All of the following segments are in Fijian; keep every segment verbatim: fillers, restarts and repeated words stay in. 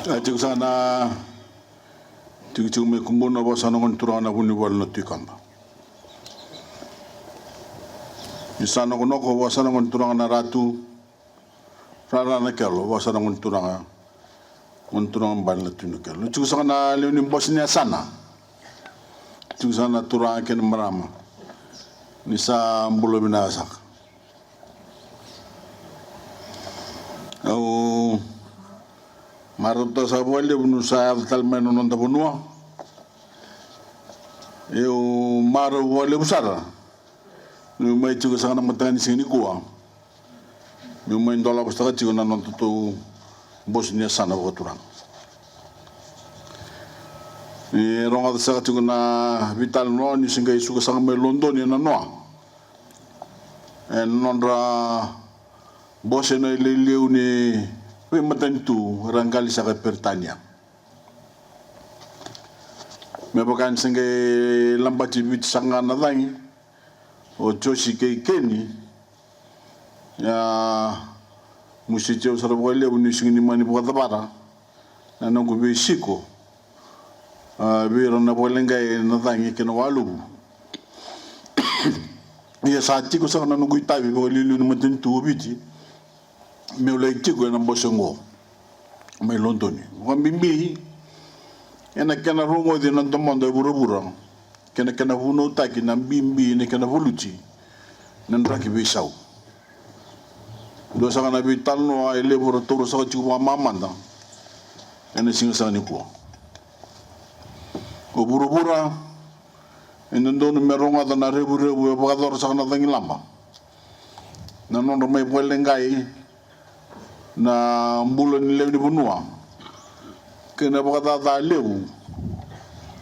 A tiko saka na tikotiko mai Kubuna, vaka saka na gone turaga na Vunivalu na Tui Kaba. Ni sa nokonoko, vaka saka na gone turaga na Ratu, Rara na Kelo, vaka saka na gone turaga, gone turaga bale na Tui Nakelo. Ni tiko saka na lewe ni bose ni yasana. Tiko saka na turaga kei na marama. Ni sa bula vinaka saka. Au marautaka saka vakalevu niu sa yaco tale mai na noda vanua. Au marau vakalevu sara niu mai tiko saka na mataka ni siga nikua. Meu mai dolava saka tiko na nodatou bose ni yasana vakaturaga. Ni rogoca saka tiko na veitalanoa ni se qai suka saka mai Lodoni ena noa. E nodra bose na iliuliu ni veimatanitu era qali saka e Peritania. Me vaka ni se qai labati Viti saka ga na cagi o Josi kei Keni. Ia, musuti au sara vakalevu niu sega ni mani vakacavara na noqu veisiko, a, vei ira na vakaleqai na cagi kei na waluvu. Ia sa tiko saka na noqu itavi vakaliuliu ni matanitu o Viti meu lai tiko ena bose oqo mai Lodoni. Vakabibi ena kena rogoci na domoda e vuravura kei na kena vunautaki na bibi ni kena valuti na draki veisau. Dua saka na veitalanoa e levu era taura saka tiko vakamamada ena siga saka nikua. O vuravura e dodonu me rogoca na revurevu e vakayacora saka na cagilaba, na nodra mai vakaleqai na bula ni lewe ni vanua kei na vakacaca levu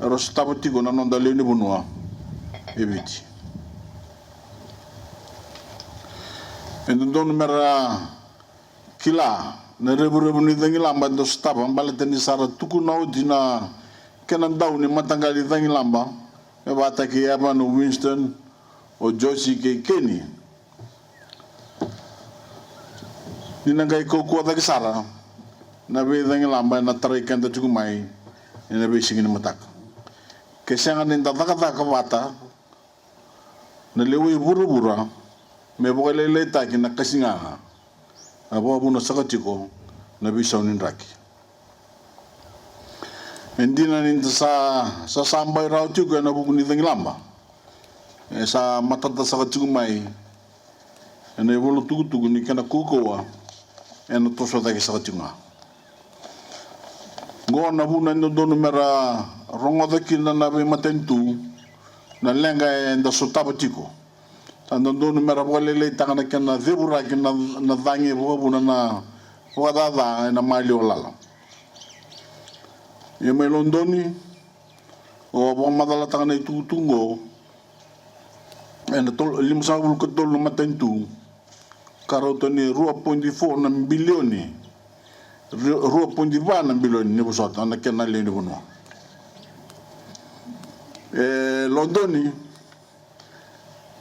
era sotava tiko na noda lewe ni vanua e Viti. E dodonu mera kila na revurevu ni cagilaba eda sotava baleta ni sa ra tukuna oti na kena dau ni mataqali cagilaba me vakataki Evan, o Winston, o Josi kei Keni. Ni na qai kaukauwa cake sara na veicagilaba ena tarai keda tiko mai ena veisiga ni mataka. Ke sega ni da cakacaka vata na lewe i vuravura me vakalailaitaki na kasigaga, a vakavuna saka tiko na veisau ni draki. E dina ni da sa, sa sabai rawa tiko ena vuku ni cagilaba, e sa matata saka tiko mai ena ivola tukutuku ni kena kaukauwa ena toso cake saka tiko ga. Oqo na vuna e dodonu mera rogoca kina na veimatanitu na leqa eda sotava tiko. Sa dodonu mera vakalailaitaka na kena cevuraki na, na cagi e vakavuna na vakacaca ena maliwa lala. Ia mai Lodoni, au vakamacalataka na itukutuku oqo ena tol-, limasagavulu ka tolu na matanitu, ka rauta ni rua poidi four na bilioni, ru-, rua poidi va na bilioni ni vosota na kena lewe ni vanua. E Lodoni,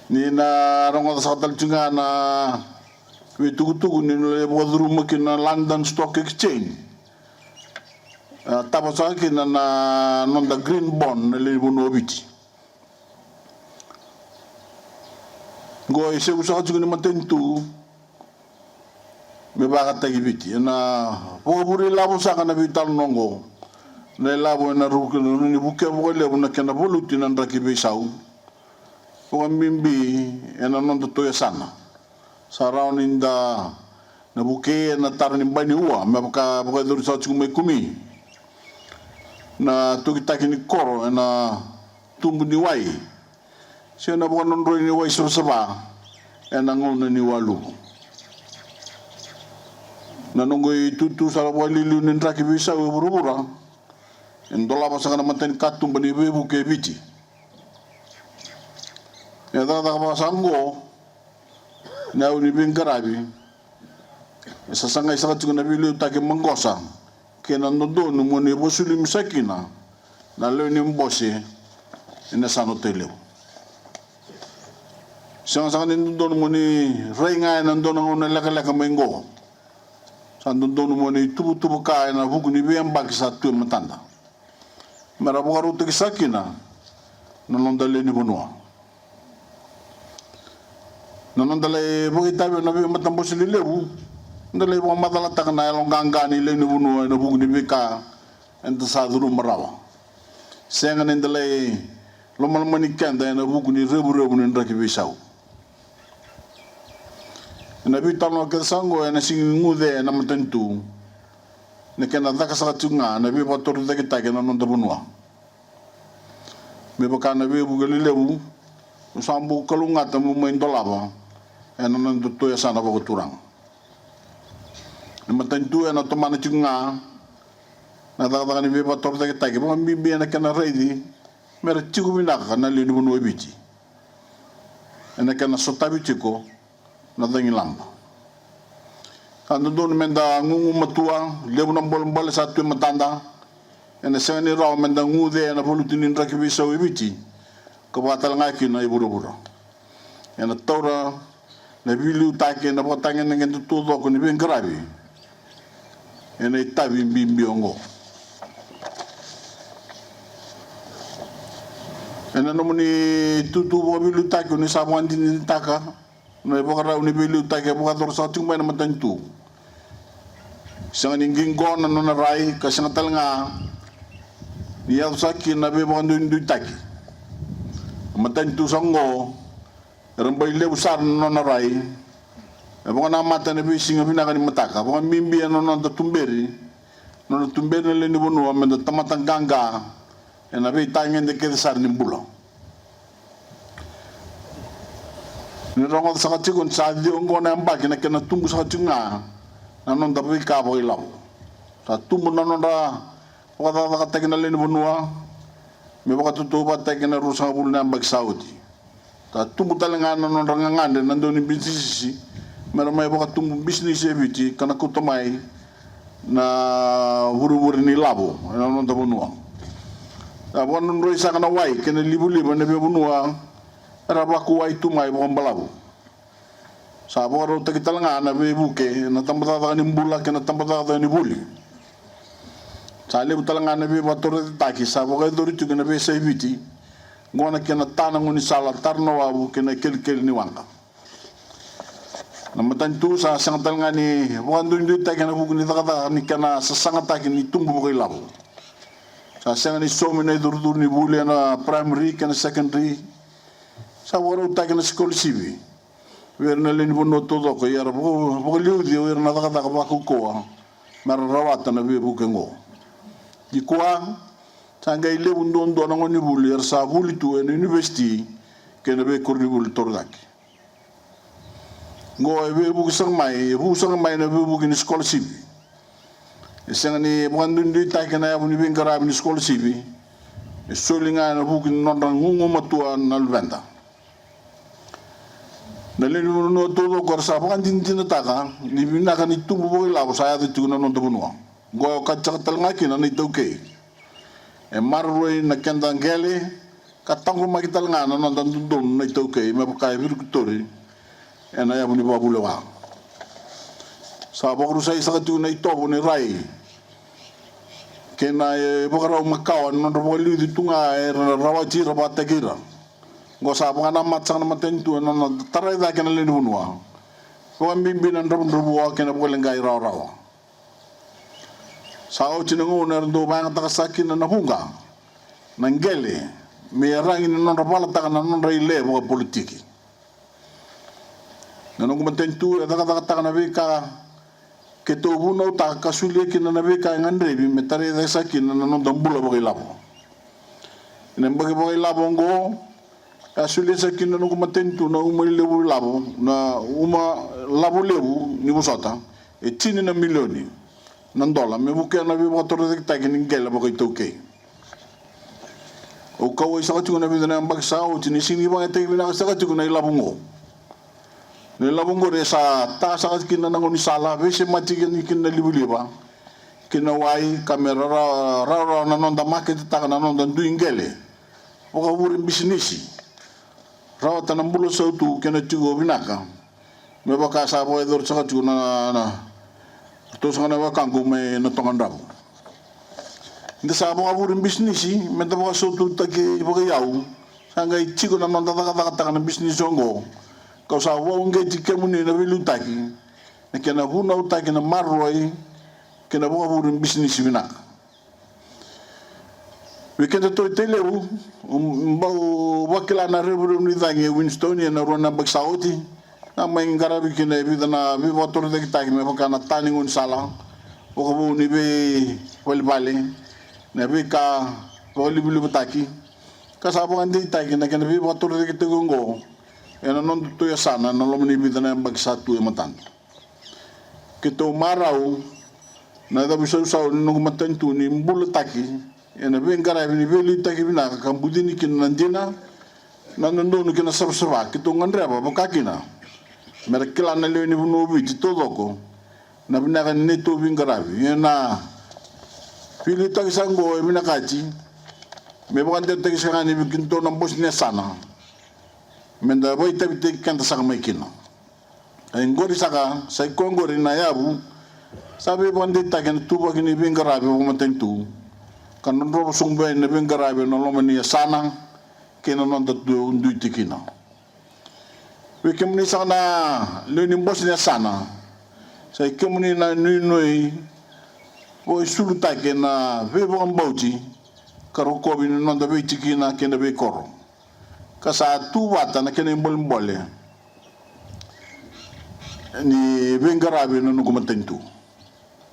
ni na rogoca saka tale tiko ga na veitukutuku ni na lai vakacuruma kina na London Stock Exchange. A, tava saka kina na noda green bond na lewe ni vanua o Viti. Oqo e sevu saka tiko ni matanitu me vakataki Viti. Ena vakavure ilavo saka na veitalanoa oqo. Na ilavo ena ruku ni vukea vakalevu na kena valuti na draki veisau, vakabibi ena nodatou yasana. Sa rawa ni da na vukei ena tara ni bai ni ua, me vaka, vakayacori saka tiko mai Kumi. Na tokitaki ni koro ena tubu ni wai se na vakanodroi ni wai savasava ena gauna ni waluvu. Na noqu itutu sara vakaliuliu ni draki veisau e vuravura e dolava saka na matanikatuba ni veivuke e Viti. E cakacaka vaka saka oqo na yau ni veiqaravi e sasagai saka tiko na veiliutaki maqosa kei na dodonu mo ni vakasulumi saka kina na lewe ni bose ena yasana o Tailevu. Sega saka ni dodonu mo ni rai ga ena dua na gauna lekaleka mai oqo. Sa dodonu mo na ituvatuva ka ena vuku ni veiyabaki sa tu e matada, me ra vakarautaki saka kina na noda lewe ni vanua. Na noda lai vakaitavi ena veimatabose lelevu, da lai vakamacalataka na yaloqaqa ni lewe ni vanua ena vuku ni veika eda sa curuma rawa. Sega ni da lai lomalomani keda ena vuku ni revurevu ni draki veisau. Ena veitalanoa kece saka oqo ena sega ni guce ena matanitu na kena caka saka tiko ga na veivakatorocaketaki ena noda vanua. Me vaka na veivuke lelevu, au sa bau kalougata meu mai dolava ena nodatou yasana vakaturaga. Na matanitu ena tomana tiko ga na cakacaka ni veivakatorocaketaki, vakabibi ena kena raici me ra tiko vinaka na lewe ni vanua e Viti ena kena sotavi tiko na cagilaba. Sa dodonu me da gugumatua, levu na bolebole sa tu e matada. Ena sega ni rawa me da guce ena valuti ni draki veisau e Viti ka vaka tale ga kina e vuravura. Ena taura na veiliutaki ena vakatagedegede taucoko ni veiqaravi ena itavi bibi oqo. Ena nomuni itutu vakaveiliutaki, o ni sa vakadinadinataka na ivakarau ni veiliutaki e vakayacora saka tiko mai na matanitu. Sega ni qiqo na nona rai ka sega tale ga ni yaco saka kina na veivakaduiduitaki. Na matanitu saka oqo era bau levu sara na nona rai. E vakanamata ena veisiga vinaka ni mataka, vakabibi ena noda tuberi, nona tuberi na lewe ni vanua me da tamata qaqa ena veitagede kece sara ni bula. Ni rogoca saka tiko ni sa ciwa oqo na yabaki na kena tubu saka tiko ga na noda veika vakailavo. Sa tubu na nodra vakacakacakataki na lewe ni vanua me vakatautauvatataki ena ruasagavulu na yabaki sa oti. Sa tubu tale ga na nodra gagadre na dau ni bisinisi me ra mai vakatubu bisinisi e Viti ka na kauta mai na vurevure ni lavo ena noda vanua. Sa vakadrodroi saka na wai kei na livaliva ena veivanua era vakuwai tu mai vakabalavu. Sa vakarautaki tale ga na veivuke ena tabacakacaka ni bula kei na tabacakacaka ni vuli. Sa levu tale ga na veivakatorocaketaki sa vakayacori tiko ena veiyasai Viti, oqo na kena ta na gaunisala, tara na wavu kei na ikelikeli ni waqa. Na matanitu sa sega tale ga ni vakaduiduitaki ena vuku ni cakacaka ni kena sasagataki ni tubu vakailavo. Sa sega ni saumi na icurucuru ni vuli ena primary kei na secondary. Sa vakarautaki na sikolasivi vei ira na lewe ni vanua taucoko, ia era vaka-, vakaliuci o ira na cakacaka vakaukauwa me ra rawata na veivuke oqo. Nikua sa qai levu duadua na gonevuli era sa vuli tu ena univesiti kei na veikoronivuli torocake. Oqo e veivuke saka mai, e vu saka mai na veivuke ni sikolasivi. E sega ni vakaduiduitaki ena yavu ni veiqaravi ni sikolasivi. E soli ga ena vuku ni nodra gugumatua na luveda. Na lewe ni vanua taucoko era sa vakadinadinataka ni vinaka ni tubu vakailavo sa yaco tiko na noda vanua. Oqo e okati saka tale ga kina na iTaukei. E maroroi na keda qele ka taqomaki tale ga na noda dodonu na iTaukei, me vaka e virikitori ena yavu ni vakavulewa. Sa vakarusai saka tiko na itovo ni rai kei na, e, ivakarau makawa ni nodra vakaliuci tu ga era na rawati ira vakataki ira. Oqo sa vakanamata saka na matanitu ena nona tarai cake na lewe ni vanua, vakabibi na dravudravua kei na vakaleqai rawarawa. Sa oti na gauna era dau vakayagataka saka kina na vuqa na qele me iyaragi ni nodra valataka na nodra ile vakapolitiki. Na noqu matanitu e cakacakataka na veika keitou vunautaka ka solia kina na veika e gadrevi me tarai cake saka kina na noda bula vakailavo. Ena yabaki vakailavo oqo, e a solia saka kina na noqu matanitu na uma levu ilavo, na uma lavo levu ni vosota e tini na milioni na dola me vukea na veivakatorocaketaki ni qele vakaitaukei. Au kauwai saka tiko na vica na yabaki sa oti ni sega ni vakayagataki vinaka saka tiko na ilavo oqo. Na ilavo oqori e sa ta saka kina na gaunisala, veisemati kina na livaliva kei na wai ka me ra-, ra-, rawarawa na noda maketetaka na noda dui qele vakavure bisinisi, rawata na bula sautu kei na tiko vinaka. Me vaka sa vakayacori saka tiko na, na, na Tou saka na wekaqu mai na Togadravu. Da sa vakavuri bisinisi me da vakasaututaki vakaiyau. Sa qai tiko na noda cakacakataka na bisinisi oqo. Kau sa vakauqeti kemuni na veiliutaki, na kena vunautaki na maroroi kei na vakavuri bisinisi vinaka. Vei keda tou i Tailevu, bau vakila na revurevu ni cagi e Winston ena rua na yabaki sa oti. A mai qaravi kina e vica na veivakatorocaketaki me vaka na ta ni gaunisala, vakavou ni veivalevale, na veika vakalivalivataki, ka sa vakadeitaki na kena veivakatorocaketaki oqo ena noda tou yasana ena loma ni vica na yabaki sa tu e matada. Keitou marau na cavuisausau ni noqu matanitu ni bulataki ena veiqaravi ni veiliutaki vinaka ka bucini kina na dina, na dodonu kei na savasava. Keitou gadreva vaka kina me ra kila na lewe ni vanua o Viti taucoko na vinaka ni neitou veiqaravi. Ena veiliutaki sa oqo e vinakati me vakadewataki saka ga ni vei keitou na bose ni yasana me da vakaitavitaki keda saka mai kina. E qori saka, sa i koya qori na yavu sa veivakadeitaki ena tuvaki ni veiqaravi vakamatanitu, ka drodrova sobu yani na veiqaravi ena loma ni yasana kei na noda dui tikina. Vei kemuni saka na lewe ni bose ni yasana, sa i kemuni na inuinui vakaisulutaki ena veivakabauti ka rokovi ni noda veitikina kei na veikoro. Ka sa tu vata na kena ibolebole ni veiqaravi na noqu matanitu.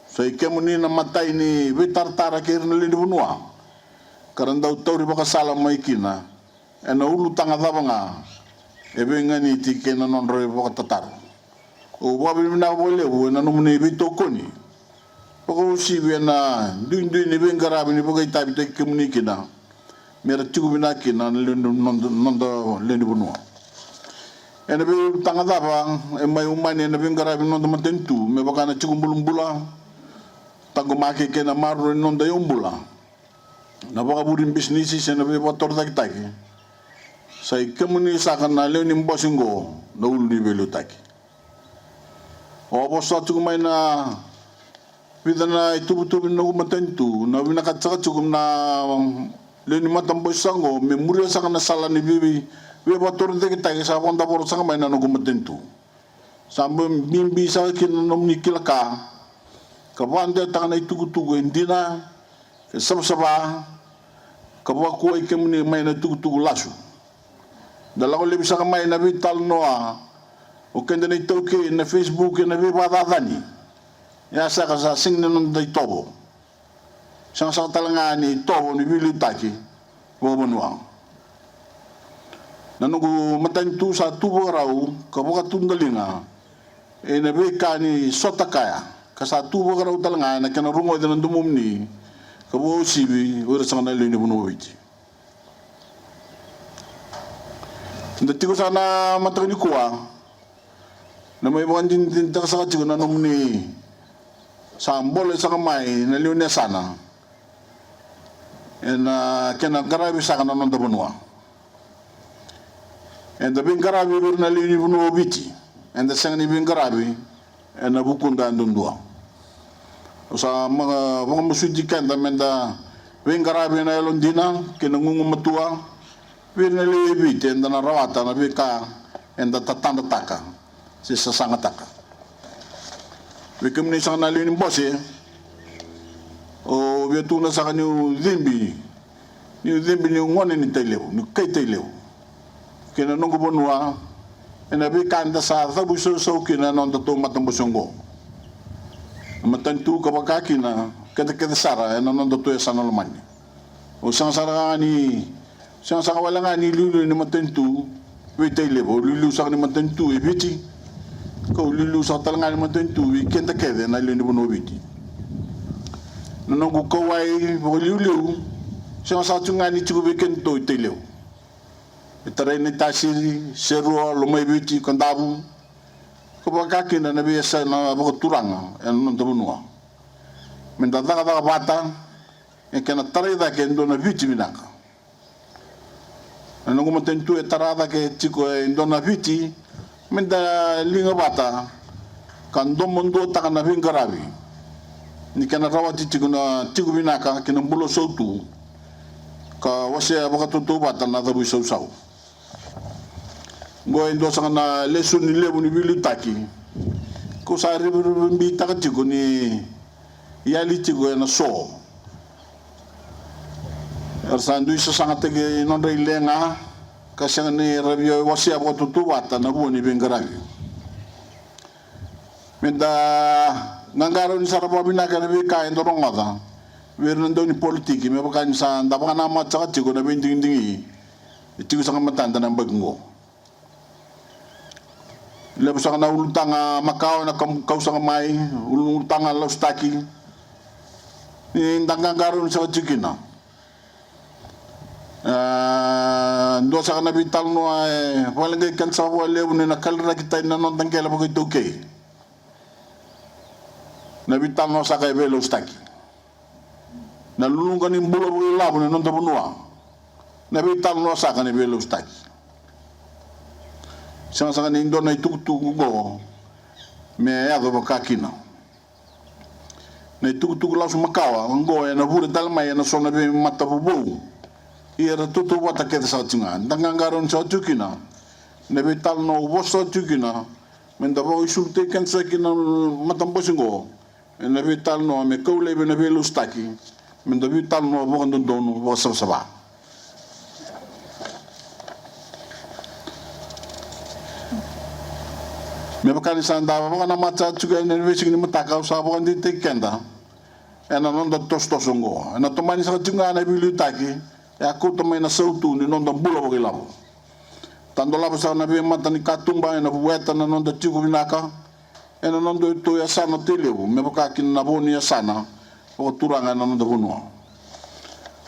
Sa i kemuni na imatai ni veitaratara kei ira na lewe ni vanua, ka ra dau tauri vakasala mai kina ena ulutaga cava ga e veiganiti kei na nodra ivakatataro. Au vakavinavinaka vakalevu ena nomuni veitokoni vakauasivi ena duidui ni veiqaravi ni vakaitavitaki kemuni kina me ra tiko vinaka kina na lewe ni, noda, noda lewe ni vanua. Ena veiulutaga cava e mai umani ena veiqaravi ni noda matanitu, me vaka na tiko bulabula, taqomaki kei na maroroi ni noda iyaubula, na vakavuri bisinisi se na veivakatorocaketaki, sa i kemuni saka na lewe ni bose oqo na ulu ni veiliutaki. Au vosa tiko mai na vica na ituvatuva ni noqu matanitu, na vinakata saka tiko na lewe ni matabose saka oqo me muria saka na sala ni vei, veivakatorocaketaki sa vakadavora saka mai na noqu matanitu. Sa bibi saka kina na nomuni kila ka, ka vakadewataka na itukutuku e dina, e savasava, ka vakuwai kemuni mai na itukutuku lasu. Da lako laivi saka mai na veitalanoa o keda na iTaukei ena Facebook ena veivakacacani. Ia saka sa sega ni noda itovo. Sega saka tale ga ni itovo ni veiliutaki vakavanua. Na noqu matanitu sa tu vakarau ka vakatudaliga ena veika ni sota kaya, ka sa tu vakarau tale ga ena kena rogoci na domomuni ka vakauasivi o ira saka na lewe ni vanua o Viti. Da tiko saka na mataka nikua, na mai vakadinadinataka saka tiko na nomuni sa bole saka mai na lewe ni yasana ena kena qaravi saka na noda vanua. Eda veiqaravi vei ira na lewe ni vanua o Viti, eda sega ni veiqaravi ena vukuda duadua. Au sa ma-, vakamasuti keda meda veiqaravi ena yalodina kei na gugumatua vei ira na lewe i Viti, eda na rawata na veika eda tatadrataka se sasagataka. Vei kemuni saka na lewe ni bose, au via tukuna saka niu cibi, niu cibi niu gone ni Tailevu, niu kai Tailevu, kei na noqu vanua ena veika eda sa cavuisausau kina ena nodatou matabose oqo. Na matanitu ka vaka kina kece kece sara ena nodatou yasana lomani. Au sega sara ga ni, sega sara wale ga ni liuliu ni matanitu vei Tailevu, au liuliu saka ni matanitu e Viti, kau liuliu saka tale ga ni matanitu vei keda kece na lewe ni vanua o Viti. Na noqu kauwai vakaliuliu sega sara tu ga ni tiko vei kedatou i Tailevu. E tarai Naitasiri, Serua, Lomaiviti, Kadavu, ka vaka kina na veiyasana vakaturaga ena noda vanua. Meda cakacaka vata ena kena tarai cake e dua na Viti vinaka. Na noqu matanitu e tara cake tiko e dua na Viti meda liga vata ka domoduataka na veiqaravi. ni kena rawati tiko na tiko vinaka kei na bula sautu ka wasea vakatautauvata na cavuisausau. Oqo e dua saka na lesoni levu ni veiliutaki kau sa rivirivi bitaka tiko ni yali tiko ena so era sa dui sasagataki nodra ilega ka sega ni ra via wasea vakatautauvata na vua ni veiqaravi. Meda qaqarauni sara vakavinaka ena veika eda rogoca vei ira na dau ni politiki, me vaka ni sa da vakanamata saka tiko na veidigidigi e tiko saka matada na yabaki oqo. Levu saka na ulutaga makawa ena kau saka mai, ulutaga lasutaki. Ni da qaqarauni saka tiko kina. E dua saka na veitalanoa e vakaleqai keda saka vakalevu ni na kaliraki tani na noda qele vakaitaukei. Na veitalanoa saka e veilasutaki. Na luluqa ni bula vakailavo ni noda vanua. Na veitalanoa saka ni veilasutaki. Sega saka ni dua na itukutuku oqo me yaco vaka kina. Na itukutuku lasu makawa oqo ena vure tale mai ena so na veimatavuvou. Ia era tautauvata kece saka tiko ga, da qaqarauni saka tiko kina. Na veitalanoa au vosa saka tiko kina, meda vakaisulutaki keda saka kina na matabose oqo. Ena veitalanoa me kau laivi ena veilasutaki, meda veitalanoa vakadodonu, vakasavasava. Me vaka ni sa da vakanamata saka tiko ena veisiga ni mataka, au sa vakadeitaki keda ena noda tosotoso oqo. Ena tomani saka tiko ga na veiliutaki e a kauta mai na sautu ni noda bula vakailavo. Tadolava saka na veimata ni katuba ena vueta na noda tiko vinaka ena noda tou yasana tailevu, me vaka kina na vo ni yasana vakaturaga ena noda vanua.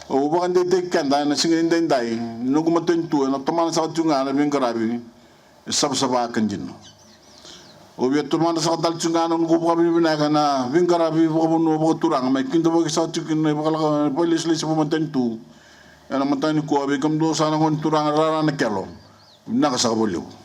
Au vakadeitaki keda ena siga edaidai ni noqu matanitu ena tomana saka tiko ga na veiqaravi e savasava ka dina. Au via tomana saka tale tiko ga na noqu vakavinavinaka ena veiqaravi vakavanua vakaturaga mai kidavaki saka tiko kina na vakalesilesi vakamatanitu ena mataka nikua. Vei kemudou saka na gone turaga rara na kelo, vinaka saka vakalevu.